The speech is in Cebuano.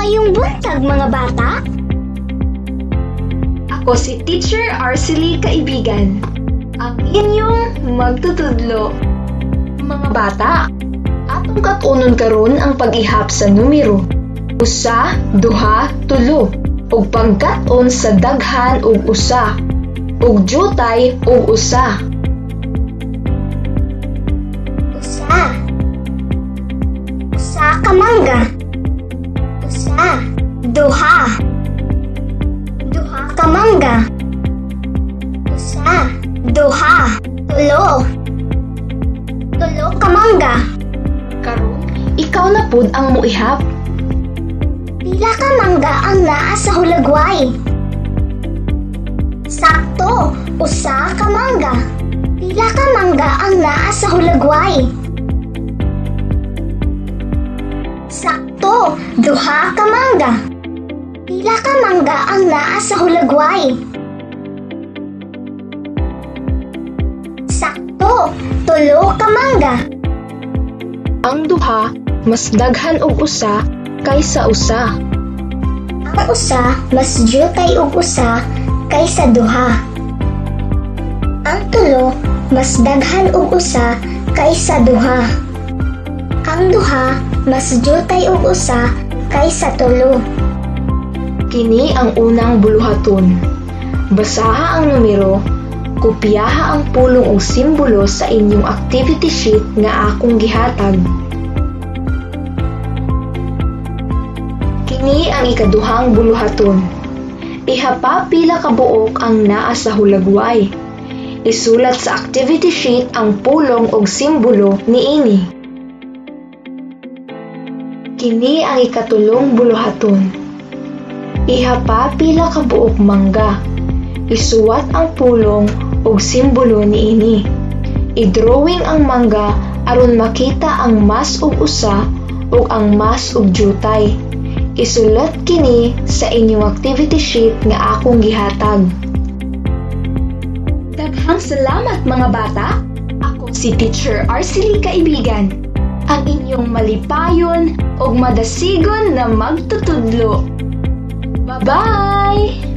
Maayong buntag, mga bata. Ako si Teacher Arcely Kaibigan, ang inyong magtutudlo. Mga bata, atong kat-unon karon ang pag-ihap sa numero. Usa, duha, tulo, ug pagkat-on sa daghan og usa, ug jutay og usa. Usa. Usa ka mangga. Usa. Duha. Duha ka mangga. Usa. Duha. Tulo. Tulo ka mangga. Karon, ikaw na pud ang muihap. Pila ka mangga ang naa sa hulagway? Sakto, usa ka mangga. Pila ka mangga ang naa sa hulagway? Sakto, duha ka mangga. Pila ka mangga ang naa sa hulagway? Sakto, tulo ka mangga. Ang duha mas daghan og usa kaysa usa. Ang usa mas jutay og usa kaysa duha. Ang tulo mas daghan og usa kaysa duha. Ang duha mas jutay og usa kaysa tulo. Kini ang unang buluhaton. Basaha ang numero, kopyaha ang pulong og simbolo sa inyong activity sheet nga akong gihatag. Kini ang ikaduhang buluhaton. Ihapa pila ka buok ang naa sa hulagway. Isulat sa activity sheet ang pulong og simbolo niini. Kini ang ikatulong buluhaton. Ihapa pila ka buok mangga. Isuwat ang pulong og simbolo niini. I-drawing ang mangga aron makita ang mas ug usa ug ang mas ug jutay. Isulat kini sa inyong activity sheet nga akong gihatag. Daghang salamat, mga bata. Ako si Teacher Arcely Kaibigan, ang inyong malipayon ug madasigon na magtutudlo. Bye-bye!